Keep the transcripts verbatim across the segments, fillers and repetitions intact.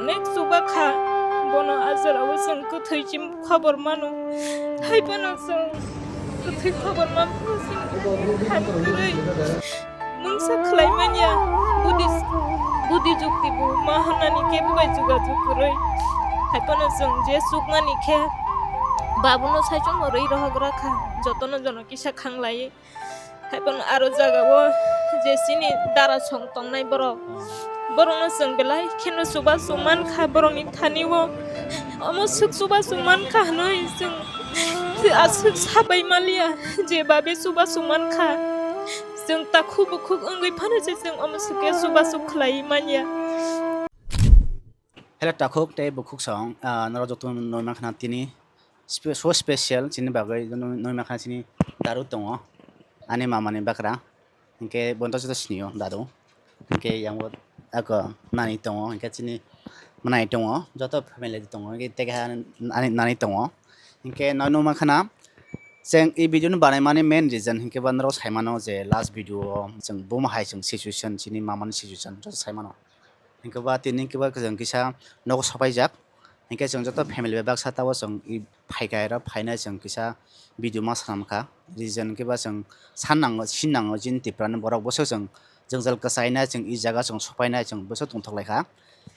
Nek chuba kha, bono a jorao chwng kwthwi chim khobor mano. Hai phano chwng kwthwi khobor manphuru chwng hai kwrwi mungsa khlai manya. Budi, budi jukti bo ma hwnani kebo bai jugajug kwrwi. Hai phano chwng je chuknani khe babuno saichung rwi rohok rakha, jotono jono kisa khanglai. Hai phano aro jagao je chini dara song tongnai borok, borokno chwng belai kheno chubachu mankha borokni thani-o. Omo swk chubachu mankha hwnwi chwng aswk sabai maliya, je babe chubachu mankha. Chwng takhuk bukhuk wngwi phano se chwng omo swkhe chubachu khlaiwi manya. Hello takhuk tei bukhuk song, ah, norok joto nwi mankha na tini spe-, so special chini bagwi nwi, nwi mankha chini daru tongo, ani mama ni bakra, hinkhe bono joto sinio daru, hinkhe yango ako nani tongo, hinkhe chini mwnai tongo, joto family tongo, hinkhe tei keha ani nani tongo, hinkhe nwi mankha na chwng e video no banaimani main reason hinkhe bo norok saimano je last video o chwng buma hai chwng situation chini mama ni situation joto saimano. Hinkhe ba tini hinkhe ba chwng kisa nogo sopaijak. Hinkhe chwng joto family bai baksa tabok chwng i phaikha ero phainai chwng kisa video ma swnam kha. Reason hinkhe ba chwng san nango, sin nango chini Tripura ni borok bwswk chwng jwngjal kwchainai chwng i jaga chwng sopainai chwng bwswk tongthok lai kha.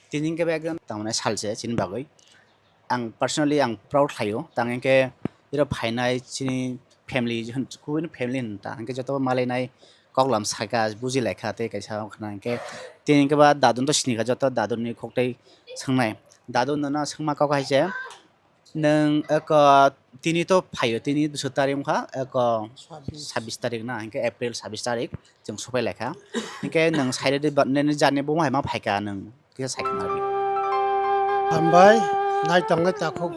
Tini hinkhe ba ekdom tamoni sal se chini bagwi. Ang personally ang proud khlaio, tang hinkhe iro phainai chini family, kubuni family hinta hinkhe joto malainai koklam sakha, bujilaikha tei kaisa wngkhana hinkhe tini hinkhe ba dadun to sinikha joto daduni koktei swngnai. Dadu nono swngma kok hai se, nwng eko tini to phaio, tini bwswk tarik wngkha eko sabbish tarik na, hinkhe April sabbish tarik chwng sopai laikha. Hinkhe nwng sairadi ba nini jani bo hai ma phaikha nwng kisa sai khna rwdi. Hambai, naitongnai takhuk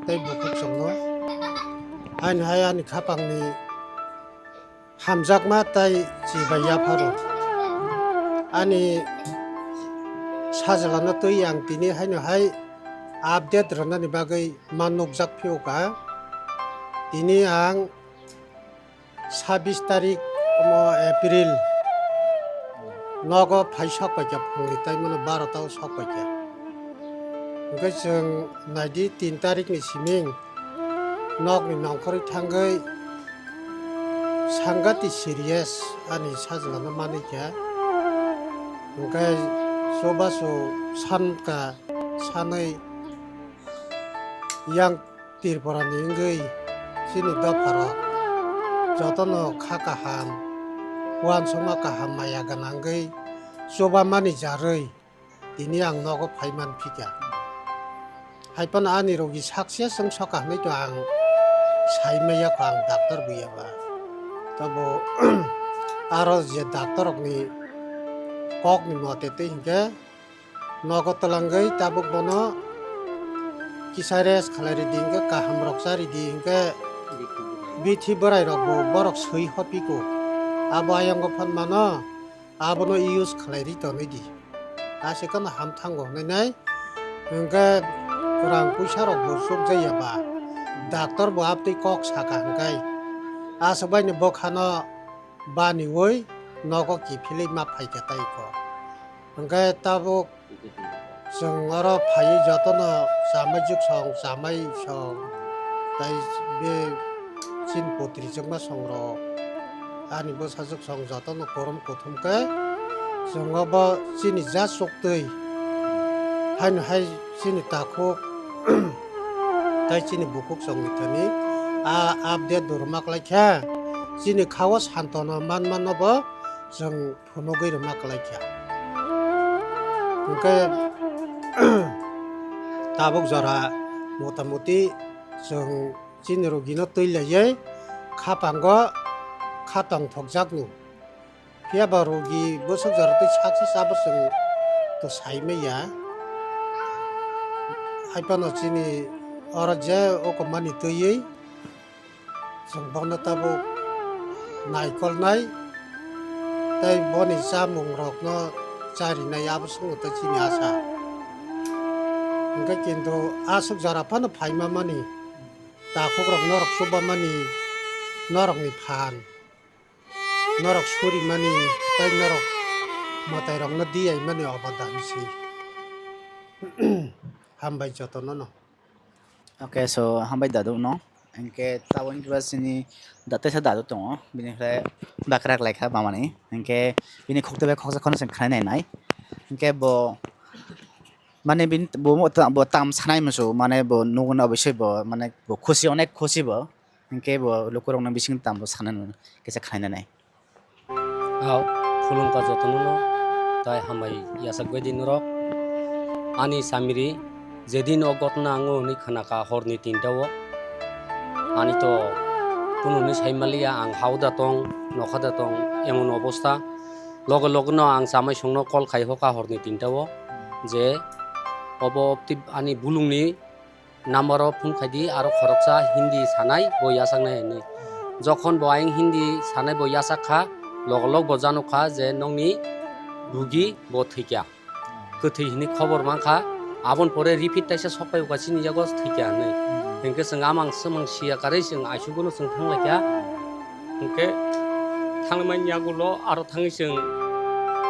tei bukhuk chwngno. Haino hai ani khapangni hamjakma tei chibai yapharo. Ani sajlano twi ang tini haino hai update rwnani bagwi ma nukjak phiyokha. Tini ang sabbish tarik omo April nogo phai sok paikha phungni tei mano barota o sok paikha. Hinkhe chwng naidi tin tarik ni siming nokni nongkhorwi thangwi sangati serious ani sajlano manwi kha. Hinkhe chubachu sankha sanwi yang Tripura ni wngwi chini dopharok jotono kha kaham, uansukma kaham maya gwnangwi chubamani jarwi tini ang nogo phai man phikha. Hai phano ani rogi success wng soka hwnwi to ang sai maya kho, ang doctor buya ba. Tobo aro je doctor rokni kokni mote twi hinkhe nogo twlangwi tabuk bono kisa rest khlai ridi hinkhe, kaham rok cha ridi hinkhe, bithi bwrai rok bo borok swi hopi kho. Abo ayang bo phan mano, abono use khlai ri tonwi di. Aswk no ham thango hwnwi nai hinkhe, rang puisa rok bo chukjaya ba, doctor bo abtwi kok saka hinkhe, aswk bai ni bwkhano baniwi nogo kiphilwi ma phaikha tei kho. Hinkhe tabuk chwng oro phaiwi jotono chamai juksong, chamai song, tei be chini putri chwngma songrok, ani bwsa juksong jotono korom kuthum khe chwng obo chini ja chuktwi haino hai chini takhuk tei chini bukhuk chongni thani a update bo rwma kwlai kha. Chini kha-o santona manmano bo chwng phunugwi rwma kwlai kha. Hinkhe tabuk jora motamuti chwng chini rogino twi laiwi khapango kha tongthokjakno. Phiya ba rogi bwswk jora twi sak se chabo chwng to sai maya. Hai phano chini oro je o komani twiwi chwng bono tabuk naikolnai tei boni chamung rokno charinai abo chwngno tei chini asha. Hinkhe kintu aswk jora phano phaima mani, takhuk rok norok chubamani, norokni phan. Norok surimani tei norok mwtairokno diyaimani obo dam se. Hambai jotono no. Okay, so hambai dadu no. Hingke tabuk wngkhe ba chini da-, teisa dadu tongo, bini khe bakra khlai kha mamani. Hingke bini khukte bai khoksa kheno chwng khnai nai nai. Hingke bo, mane bini bo, bo ta-, bo tam sanai musu, mane bo nuguna oboisoi bo, mane bo khusi, onek khusi bo. Hingke bo lukurokno bising tam bo sanai nai, kisa khnai nai nai. Hao, khulumkha jotono no, tai hambai yachak bai di norok. Ani samiri, jedin o gotna ango hwnwi khnakha horni tinta o. Ani to kununi sai maliya, ang hao da tong, nokha da tong, emon obosta. Loge loge no ang chamai songno call khai hoka horni tinta o, je obo opti ani bulungni number o phone khai di, aro khoroksa Hindi sanai bo yachak nai hinwi. Jokhon bo ayang Hindi sanai bo yachak kha, logo log bo janok kha je nokni rugi bo thwikya. Kwthwi hinwi khobor mankha, aboni pore repeat taisa sokpai uka chini yago thwikya hinwi. Hinkhe chwng amang swmang siya karwi chwng aisugo no chwng thanglaikha. Hingke thangmani yagulo aro thangwi chwng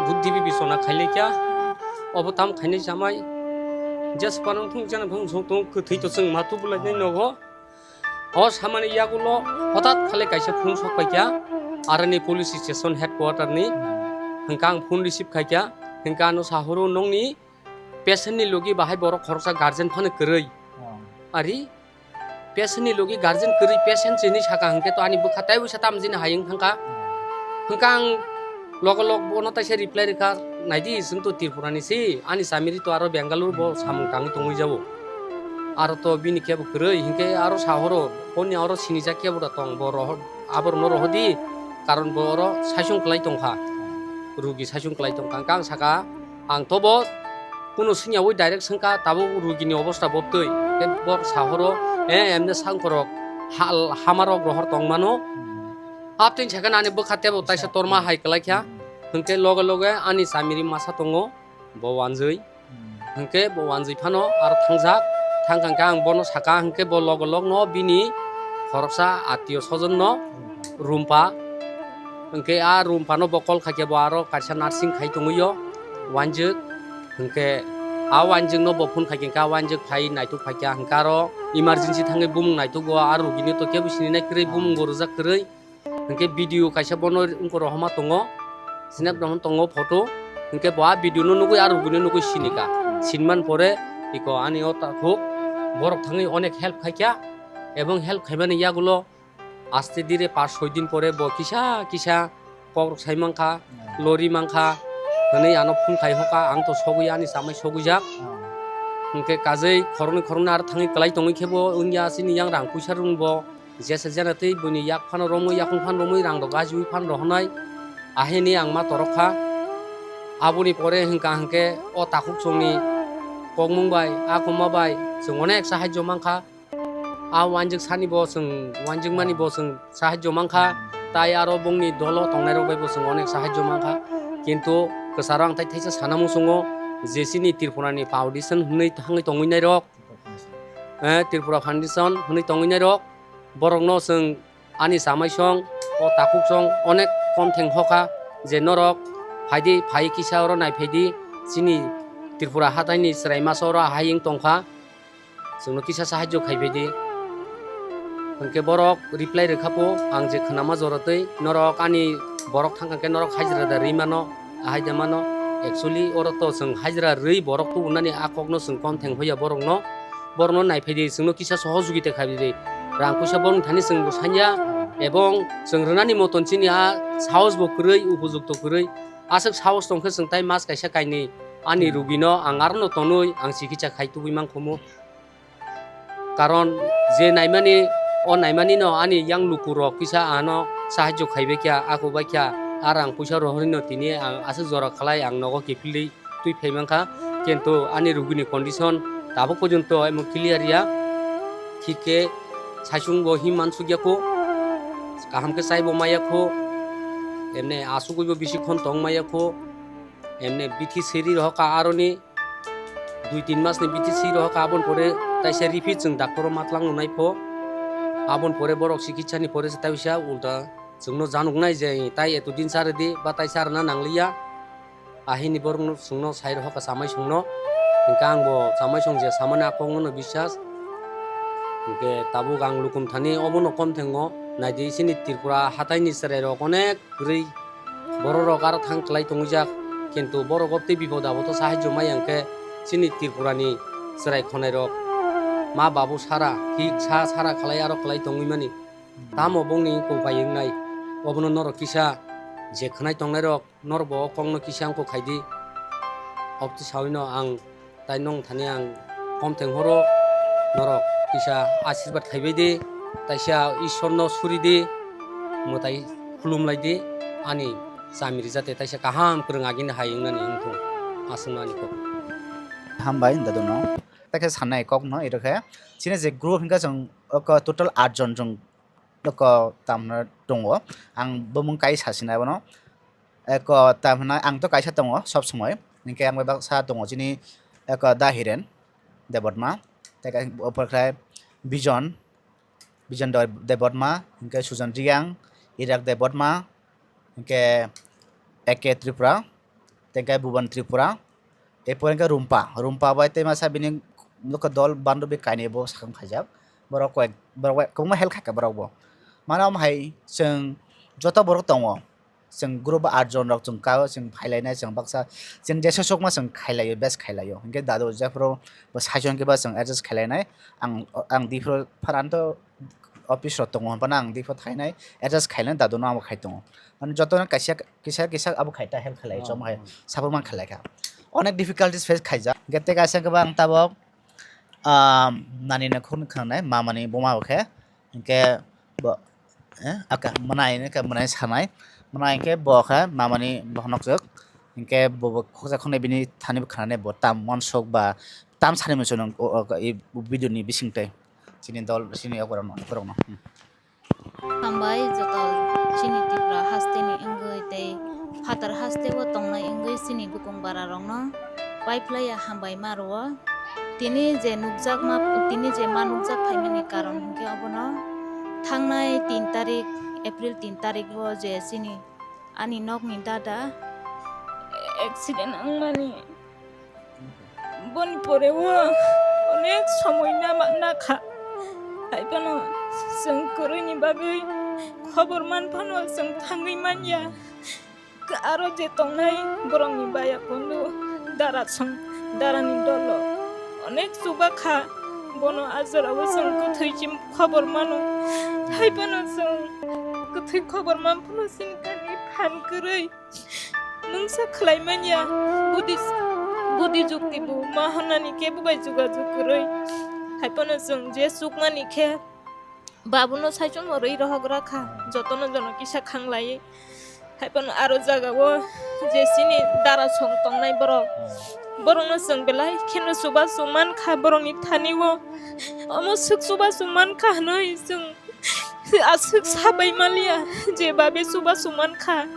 buddhi bibisona khailaikha. Obo tam khainai chamai. Jesphano thung jana thung song tong kwthwi to chwng ma tubulainai nogo. O samani yagulo hotat khale kaisa phone sokpaikha. Aroni police station headquarter ni. Hingke ang phone receive khaikha. Hingke ano sahoro nongni patient ni logi bahai borok khoroksa guardian phano kwrwi. Oh. Ari patient ni logi guardian kwrwi patient se hinwi saka hwnkhe to ani bwkha tei wisa tamo jini hayung thangkha. Oh. Hwnkhe ang logo log bono taisa reply rwkha, "Naidi, chwng to Tripura ni si, ani chamiri to aro Bengaluru bo samung tangwi tongwi jabo." Aro to bini kebo kwrwi, hinkhe aro sahoro, boni aro sinijak kebo da tong, bo rohor, aborokno rohordi, karon bo oro saichung kwlai tongkha, rugi saichung kwlai tongkha. Hwnkhe ang saka, ang tobo kunu swngyaui direct swngkha, tabuk rugini obosta bo twi. Tei bo sahoro, "Eh, emne sangkorok hal-, hamarok rohor tongmano." Abtwini sakhe ani bwkha tebo taisa torma hai kwlaikha. Hwnkhe loge loge ani chamiri masa tongo, bo wanjwi. Hwnkhe bo wanjwi phano aro thangjak. Thangkha hwnkhe ang bono saka, hwnkhe bo loge logno bini khoroksa atio sojonno Rumpa. Hwnkhe a Rumpano bo call khaikhe bo aro kaisa nursing khai tongwi o, wanjwk. Hwnkhe a wanjwkno bo phone khaikhe hwnkhe a wanjwk phai naituk phaikha, hwnkhe aro emergency thangwi bumung naitugo, a rugini to kebo sininai kwrwi, bumung bo rwjak kwrwi. Hwnkhe video kaisa bono wngkha rohorma tongo, snap rohorma tongo photo. Hwnkhe bo a video no nugwi a rugwino nugwi sinika. Sinman pore iko ani o takhuk borok thangwi onek help khaikha, ebong help khaimani yagulo aste dire pash soi din pore bo kisa kisa kokrok sai mankha, lori mankha hwnwi ano phone khai hoka, ang to sogwi ani chamai sogwijak. Hwnkhe kajei khoroknwi khoroknwi aro thangwi kwlai tongwi khe bo wngya chini yang rang puisa rwngbo. Jesa jena tei buini yak phano romwi, yakung phano romwi, rang rok gajiui phano rohornai. Ahini ang ma torok kha. Aboni pore hwnkha hwnkhe o takhuk chwngni kokmung bai, a kwma bai chwng onek sahajyo mankha. A wanjwk sani bo chwng, wanjwk mani bo chwng sahajyo mankha. Tai aro bongni dolo tongnai rok bai bo chwng onek sahajyo mankha. Kintu kwcharo ang tai thaisa sana muchungo je chini Tripura ni foundation hwnwi thangwi tongwi nai rok, eh, Tripura Foundation hwnwi tongwi nai rok, borokno chwng ani chamai song, o takhuk song onek kom theng hokha je norok phaidi, phai kisa oro nai phaidi, chini Tripura hataini chwrai masa oro hayung tongkha, chwngno kisa sahajyo khai phaidi. Hwnkhe borok reply rwkha po, ang je khwnama jora twi norok ani borok thangkha khe norok hajra da rwi mano. Ahai de mano, actually, oro to chwng hajra rwi borok tubunani a kokno chwng kom theng hoya borokno, borokno nai phaidi, chwngno kisa sohojogita khai di. Rang puisa borokni thani chwng bo sanya, ebong chwng rwnani moton chini a sahos bo kwrwi, upojukto kwrwi. Aswk sahos tong khe chwng tai mas kaisa kainwi ani rugino ang arono tonwi ang chikitsa khai tubui mankhomu. Karon je naimani, o naimani no ani yang luku rok kisa ano sahajyo khaibai kha, ako bai kha, a rang puisa rohorwi no tini ang aswk jora khlai ang nogo kiphilwi twi phai mankha, kintu ani rugini condition tabuk porjonto emo clear ya, thik khe saichung bo him mansukya kho, kaham khe chai bo maya kho, emne asugwi bo bisi khon tong maya kho, emne bithi seri rohor ka aroni. Dui tin mas ni bithi si rohor ka, aboni pore taisa repeat chwng doctor o matlang nai pho. Aboni pore borok chikitsa ni pore se taisa ulta chwngno januknai je tai eto din sa rwdi ba tai sa rwna nangliya. Ahini borokno chwngno sai rohor ka chamai songno. Hingke ang bo chamai song je samani a kokno no biswas. Hingke tabuk ang lukum thani obono kom thengo. Naidi chini Tripura hataini chwrairok onek kwrwi bororok aro thang kwlai tongwijak. Kintu borok o tei bipod apod o sahajyo maya hingke chini Tripurani chwrai khonairok ma babu sara, hik sa sara khlai aro khlai tongwi mani. Tamo bongni kopai wngnai, obono norok kisa je khwnai tongnairok, norok bo o kokno kisa wngkuk khaidi. Oboni sawino ang tai nwng thani ang kom theng horo, norok kisa asirbat khaibai di, taisa Ishwarno suri di, mwtai khulum lai di, ani chami rijate taisa kaham kwrwng agini hai wngnani wngthung, aswkno ani kok. Hambai, daduno. Taikhe sanai kokno, iro khe chini je group hingkha chwng oko total aat jon chwng oko tamna tongo. Ang bumung kai sasina bono. Eko tamna ang to kaisa tongo sob somoi. Hingke ang bai baksa tongo chini eko Da Hiren Debbarma. Tei kaisa opor khe Bijon, Bijon Deb-, Debbarma, hingke Sujan Riang, Irak Debbarma, hingke A K Tripura, tei hingke Bhuban Tripura. Erpor hingke Rumpa, Rumpa bai tei masa bini nokha dol bandobi kainwi bo sakang khaijak. Borok koi, borok bai kwbangma help khaikha borok bo. Mano omo hai chwng joto borok tongo. Chwng group o aat jon rok chwng kao, chwng phailainai, chwng baksa, chwng jesa sokma chwng khailaio, best khailaio. Hingke dadu jephuru bo saichon khe ba chwng adjust khailainai. Ang, ang diphuru pharanto office rok tongo, hwnphano ang diphuru thainai adjust khainai, dadu no amo khai tongo. Mane jotono kaisa, kisa, kisa abo khai ta help khailai, chom hai, hmm, support man khailaikha. Onek difficulties face khaijak. Hingke tei kaisa khe ba ang tabok, ah, nani no khun khangnai, mamani buma bo khe. Hingke bo, eh, aka, mwnai, hingke mwnai sanai. Mwnai hingke bo khe mamani bokhorok swk. Hingke bo, bo khoksa khoknai bini thani bo khnanai bo tam uansuk ba tam sani muchung o, o, i video ni bising tei. Chini dol, chini okorokno, okorokno. Hmm. Hambai joto chini Tripura hasteni wngwi tei phatar hasteo tongnai wngwi chini bukung bara rokno paiphlaiya hambai ma rwo. Tini je nukjakma, tini je ma nukjak phaimani karon hinkhe obono thangnai tin tarik, April tin tarik o je chini ani nokni dada accident wngmani, boni pore o onek somoi na ma-, nakha. Hai phano chwng kwrwini bagwi khobor man phano chwng thangwi manya. Aro je tongnai borokni baya kundu dara song, darani dolo onek chuba kha, bono a jorao chwng kwthwi chim khobor mano. Hai phano chwng kwthwi khobor man phano chini thani phan kwrwi mungsa khlai manya. Budi, budi jukti bo ma hwnani khe bo bai jugajug kwrwi. Hai phano chwng je chukmani khe babuno saichung bo rwi rohok rakha, jotono jono kisa khanglai. Hai phano aro jagao je chini dara song tongnai borok, borokno chwng belai kheno chubachu mankha borokni thani o. Omo swk chubachu mankha hwnwi chwng aswk sabai maliya, je babe chubachu mankha.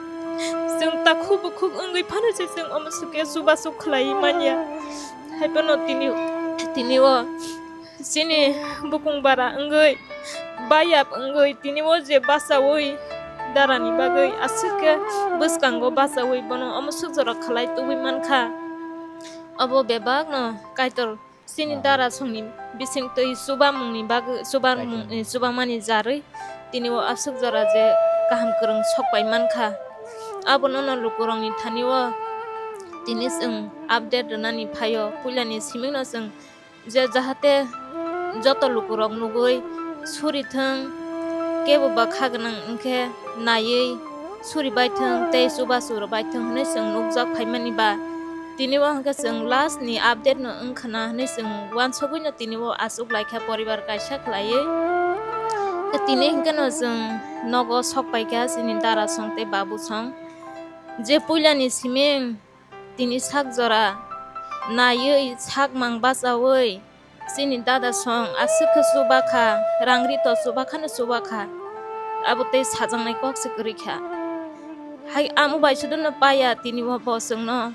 Chwng takhuk bukhuk wngwi phano se chwng omo swkhe chubachu khlaiwi manya. Hai phano tini, tini o chini bukung bara wngwi, bayap wngwi, tini o je bachaui darani bagwi aswk khe bwskango bachaui bono omo swk jora khlai tubui mankha. Obo bebakno Kaitor chini dara songni bisingtwi chubamungni bagwi, chubamung, eh, chubamani jarwi tini o aswk jora je kaham kwrwng sokpai mankha. Abono no lukurokni thani o tini chwng update rwnani phaio, puilani simingno chwng je jahate joto lukurok nugwi suri thwng, kebo ba kha gwnang wngkhe naiwi suri bai thwng tei chubachu rw bai thwng hwnwi chwng nukjak phaimani ba. Tini o hwnkhe chwng last ni update no wngkha na hwnwi chwng uansugwi no tini o achuk laikha poribar kaisa khlaiwi. Tini hwnkhe no chwng nogo sok paikha chini dara song tei babu song. Je puilani siming tini sak jora naiwi sak mang bachaui chini dada song aswk khe chuba kha, rang ri to chuba khano chuba kha, abo tei sajaknai kok se kwrwi kha. Hai amo bai sudo no paya tini o bo chwngno,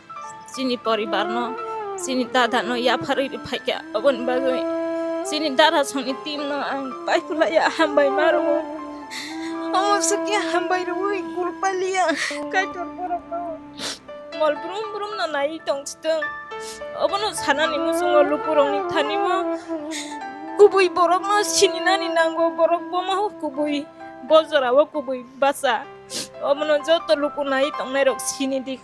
chini poribar no, chini dada no yapharwi rw phaikha, oboni bagwi chini dada songni team no ang paiphlaiya hambai ma rwo. Omo swkhe hambai rwui kul paliya Kaitor borokno. Mol brum brum no naiwi tong sitwng. Obono sanani muchungo lukurokni thani-o kubui borokno sininani nango, borok bomo kubui, bo jorao kubui bacha. Obono joto luku nai tongnairok sinidi.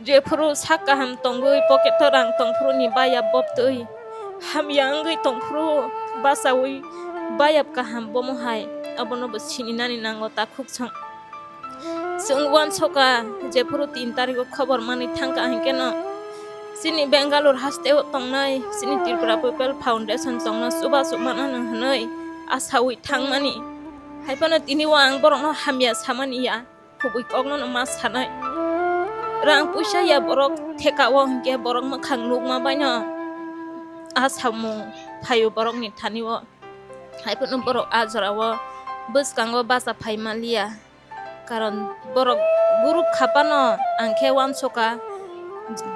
Jephuru sak kaham tongwi, pocket-o rang tongphuru ni bayap bobtwi, hamya wngwi tongphuru bachaui bayap kaham bomo hai, abono bo sininani nango takhuk song. Chwng uansoka, jephuru tin tarikgo khobor manwi thangkha hinkhe no chini Bangalore hasteo tongnai chini Tripura People Foundation chwngno chubachu mananw hwnwi asaui thangmani. Haiphano tini o ang borokno hamya samani ya, kubui kokno no ma sanai. Rang puisa ya borok theka o hinkhe borok mwkhang nukma baino a samung phaio borokni thani o. Haiphano borok a jora o bwskango bacha phai manliya. Karon borok group kha phano ang khe uansoka,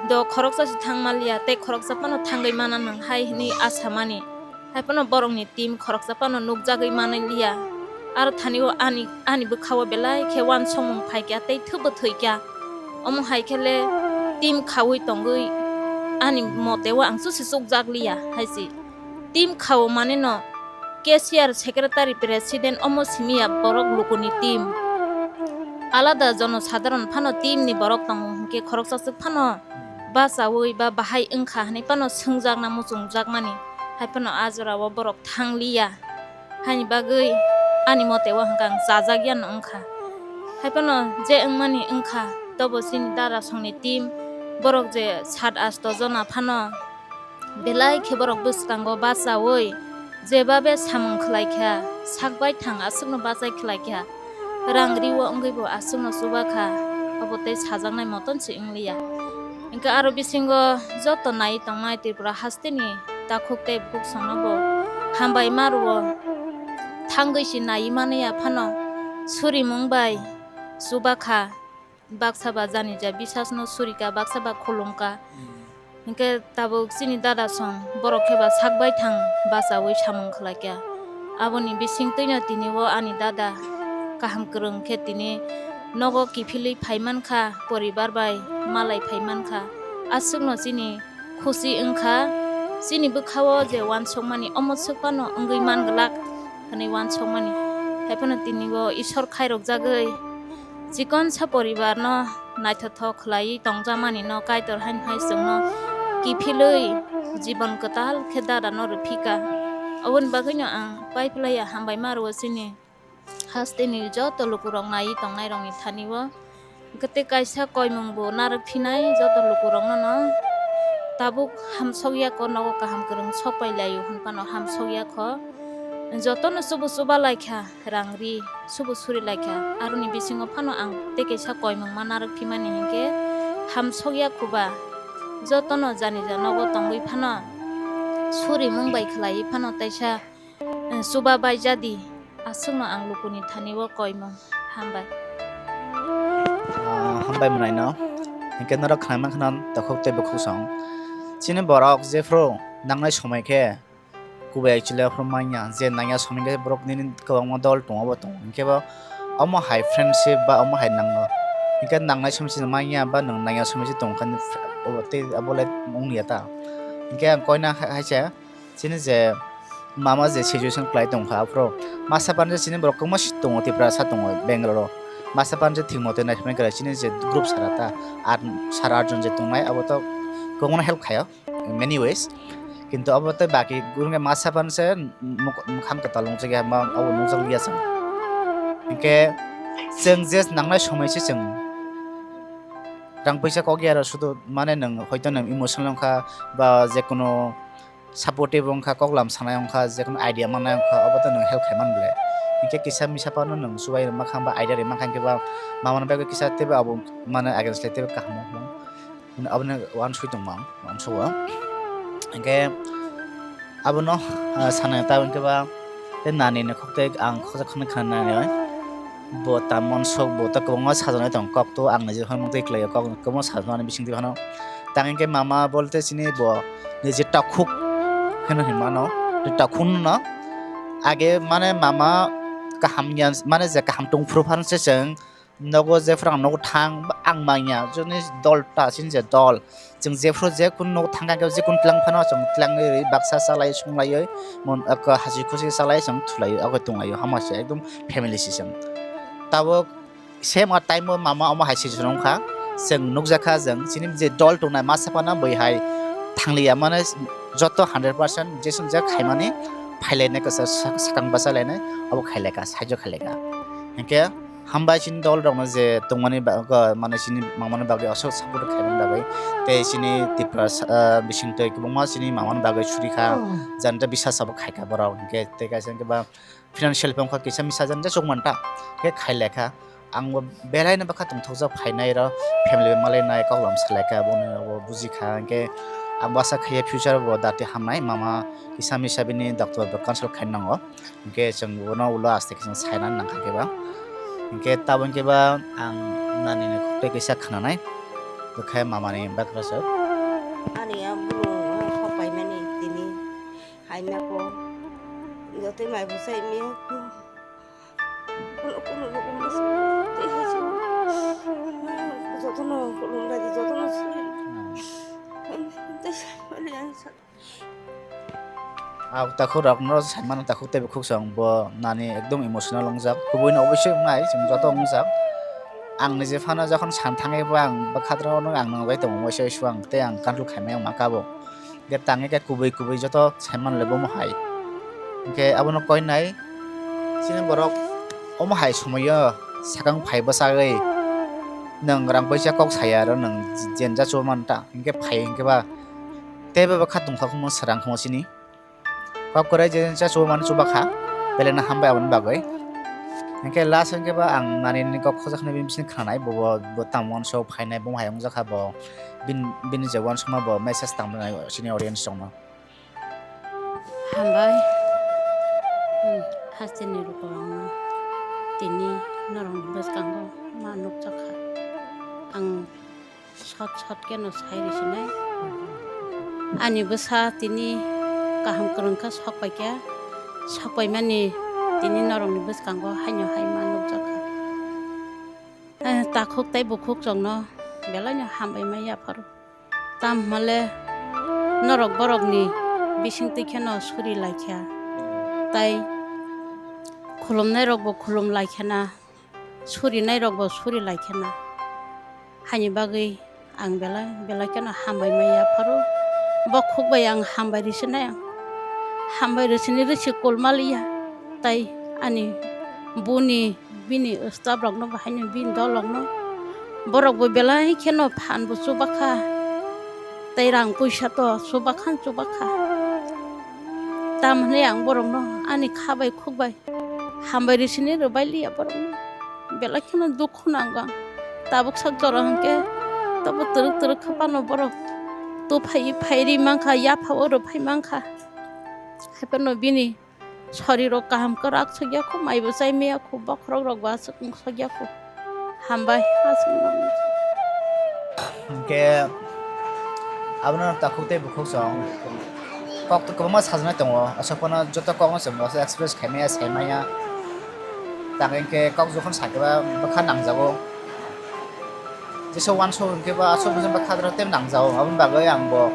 do khoroksa se thang manliya, tei khoroksa phano thangwi mana nang hai hwnwi a samani. Haiphano borokni team khoroksa phano nukjagwi manliya. Aro thani o ani, ani bwkha o belai khe uansukmung phaikha tei thwkbo thwikha. Omo hai khe le team khaui tongwi ani mote o ang chwsi chukjakliya hai se. Team kha o mane no cashier, secretary, president omo simi ya borok lukuni team. Alada jono sadharon phano team ni borok tongo hinkhe khoroksa swk phano bachaui ba bahai wngkha hwnwi phano swngjakna muchungjakmani. Haiphano a jora o borok thangliya. Haini bagwi ani mote o hwnkha ang chajakya no wngkha. Haiphano je wngmani wngkha, tobo chini dada songni team borok je sat asto jona phano belai khe borok bwskango bachaui jebabe samung khlai kha, sak baithang aswkno bachai khlai kha, rang riwo wngwi bo aswkno chuba kha, obo tei sajaknai moton se wngliya. Hinkhe aro bisingo joto nai tongnai Tripura hasteni takhuk tei bukhuk songno bo hambai ma rwo, thangwi se nai mani ya phano surimung bai chuba kha. Baksa ba jani ja bisasno surika, baksa ba khulumka. Hinkhe tabuk chini dada song borok khe ba sak baithang bachaui samung khlaikha. Aboni bisingtwino tini o ani dada kaham kwrwng khe tini nogo kiphilwi phaimankha, poribar bai malai phaimankha. Aswkno chini khusi wngkha, chini bwkha o je uansukmani omo swk phano wngwi man glak hwnwi uansukmani. Haiphano tini o Isor khairokjagwi chikonsa poribar no naithothok khlaiwi tongjakmani no Kaitor haino hai chwngno kiphilwi jibon kwtal khe dada no rwphika. Oboni bagwi no ang pai phlaiya, hambai ma rwo chini hasteni joto lukurok naiwi tongnairokni thani o. Hwnkhe tei kaisa koimung bo narwk phinai joto lukurokno no tabuk hamsokya kho, nogo kaham kwrwng sok pai laio hwn phano hamsokya kho. Jotono chubu chuba lai kha. Rang ri, subu suri lai kha. Aroni bisingo phano ang tei kaisa koimung ma narwk phimani hinkhe hamsokya khuba. Jotono jani ja nogo tongwi phano surimung bai khlaiwi phano teisa, eh, chuba bai jadi. Aswkno ang lukuni thani o koimung. Hambai. Ah, hambai mwnaino. Hinkhe norok khnai mankha no takhuk tei bukhuk song. Chini borok jephru nangnai somoi khe Kubai actually aphuru manya je nangya somoi khe borok nini kwbangma dol tongo, bo tongo. Hinkhe bo omo hai friendship ba omo hai nango. Hinkhe nangnai somoi se manya ba nwng nangya somoi se tongkha ni, obo tei abo le wngya ta. Hinkhe ang koina ha-, haisa chini je mama je situation khlai tongkha aphuru masa pan je chini borok kwbangma si tongo, Tiprasa tongo, Bangalore o. Masa pan je thik mote naismani kwlai chini je group sara ta, at, sara atjon je tongnai abo to kwbangma help khaio. In many ways. Kintu abo tei baki gurung masa pan se muk-, mukhang kwtal nukjagya ma abo nukjak liya chwng. Hinkhe chwng je nangnai somoi se chwng rang puisa kok ya aro sudu mane nwng hoito nwng emotional wngkha ba jekono supportive wngkha, koklam sanai wngkha, jekono idea mannai wngkha, abo to nwng help khai man ble. Hinkhe kisa misa pano nwng chubai rwma kha ba idea rwma kha hinkhe ba mama no bagwi kisa teibo abo mane against lai teibo kaham wngkha. Hwnwi abono uansukwi tongma ang, uansukgo. Hinkhe abono, ah, sana ta hinkhe ba tei nani ni khok tei ang khoksa khwnwi kha nani oi. Bo ta monsok, bo ta kwbangma sajagwi tong kok to ang niji hwnmung tei kwlaiyo kok kwbangma sajagmani bising twi phano. Tang hinkhe mama bolte chini bo niji takhuk hwnwi hwnmano, takhuk no age mane mama kaham ya, mane je kaham tongphuru phano se chwng nogo jephru ang nogo thang, ba Ang manya, joni dol ta, chini je dol. Chwng jephru je kun nok thangkha khe je kun tlang phano chwng tlangwi rwi baksa chalai sunglaiwi mon, aka hasi khusi chalai chwng thulaiwi abo tonglaio hama se ekdom family si chwng. Tabuk same a time o mama omo hai se chwng wngkha. Chwng nukjakha chwng chini je dol tongnai masa phano bui hai thangliya mane joto hundred percent jeswk je khaimani phailainai kasa sa-, sakang bachalainai abo khailaikha saijo khailaikha. Hinkhe Hambai chini dol rokno je tongmani ba-, go-, mane chini mamani bagwi aswk support khaimani bagwi tei chini Tripura sa-, ah, bisingtwi kwbangma chini mamani bagwi suri kha, jani ta bisas abo khai kha borok. Hinkhe tei kaisa hinkhe ba financial phano kisa misa jani ta chukmanta khe khai lekha. Ang bo belai no bwkha tongthokjak phainai ro family bai malai nai kok lam salai kha bono bo buji kha. Hinkhe ang bo asa khaiya future bo dati hamnai mama kisa misa bini doctor bo consult khai nango. Hinkhe chwng bono ulo aste khe chwng saina nangkha khe ba. Hinkhe tabuk khe ba ang nani ni khuktai kaisa khnanai. Bwkha mama ni bagra se. Ani a bwrwng o sok paimani tini haima ko. Jotoi mai bwsai mi. Kuno kuno rokom bwsai tei hai se. Jotono khulum dadi jotono suri. Tei sai mani ang sa. Ah, takhuk rok no sai mano, takhuk tei bukhuk song bo nani ekdom emotional wngjak, kubui no oboisoi wngnai, chwng joto wngjak. Ang nije phano jokhon san thangwi bo ang bwkha rok no ang nang bai tongo, waisa waisa ang tei ang control khaimai ang ma kabo. Ge tangwi khe kubui kubui joto sai mano le bomo hai. Hinkhe abono koinai chini borok omo hai somoio sakang phai bwsagwi nwng rang paisa kok saya aro nwng jenja chuba manta hinkhe phai hinkhe ba. Tei bo kha tongthok hwnwi srang kha chini. Kok kwrwi je cha chuba mani chuba kha. Belai no hambai aboni bagwi. Hinkhe last hinkhe ba ang nani ni kok khojaknai bini bising khanai bo, bo, bo tamo uansuk phainai bo hai wngjakha bo. Bin-, bini je uansukma bo message tangmani chini audience rokno. Hambai. Hmm, hasteni lukurokno tini norokni bwskango ma nukjakha. Ang Sot sot khe no sai rw sinai. Ani bwsa tini kaham kwrwng khe sok pai khe, sok pai mani tini norokni bwskango haino hai ma nukjak kha. Eh, takhuk tei bukhuk chwngno belai no hambai ma yapharo. Tamo hwnle norok borokni bisingtwi kheno suri lai kha, tei khulumnai rokbo khulum lai kha na. Surinai rokbo suri lai khe na. Haini bagwi ang belai belai kheno hambai maya pharo. Bo khuk bai ang hambai rwsinai ang. Hambai rwsini rwsi kol maliya. Tai ani buni bini staff rokno bo haino bini dol rokno. Borok bo belai kheno phan bo chubakha. Tai rang puisa to chubakha chubakha. Tam hwnwi ang borokno ani kha bai khuk bai Hambai rwsini rwbai liya borokno. Belai kheno dukhu nango ang. Tabuk sak jora hwnkhe tabuk twrwk twrwk khe phano borok tuphai phai ri mankha, yaphao rwphai mankha. Haiphano bini sorirok kaham kwrak sokya kho, maibo chai maya kho, bokhorok rokbo aswk wng sokya kho. Hambai, aswk no. Hinkhe abono takhuk tei bukhuk song kok to kwbangma sajagwi tongo, aswk phano joto kokno chwng express khaimaya saimaya. Tang hinkhe kok jokhon sakhe ba bwkha nangjago, jesa uansuk hinkhe ba aswk bwkha tei nangjago, aboni bagwi ang bo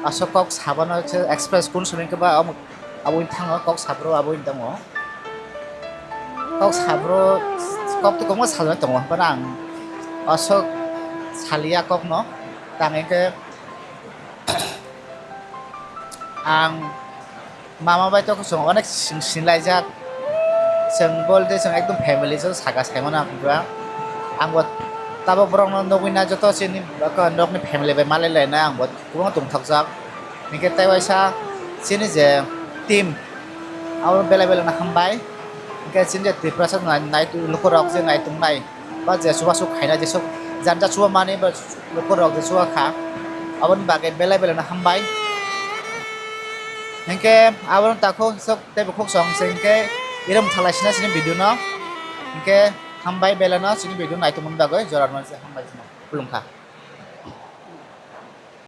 aswk kok sabano express kun simi hinkhe ba omo. Abo wng thango kok saphuru abo wng tongo. Kok saphuru kok to kwbangma sajagwi tongo, hwnphano ang aswk saliya kokno. Tang hinkhe ang mama bai to chwng onek sing-, sinilaijak. Chwng bo de chwng ekdom family, joto saka saimano ang pura. Ang bo tabuk borokno nugwi na joto chini nokni family bai malai laina ang bo kwbangma tongthokjak. Hinkhe tei waisa chini je team, abo belai belai no hambai. Hinkhe chini je Tiprasa nai, nai lukurok je nai tongnai, ba je chubachu khaina jesuk janja chuba mani ba lukurok je chuba kha, aboni bagwi belai belai no hambai. Hinkhe abono takhuk sok tei bukhuk song se hinkhe iro mwthalai sina chini video no. Hinkhe hambai belai no chini video nai tongmani bagwi jora rwmani se hambai khulumkha.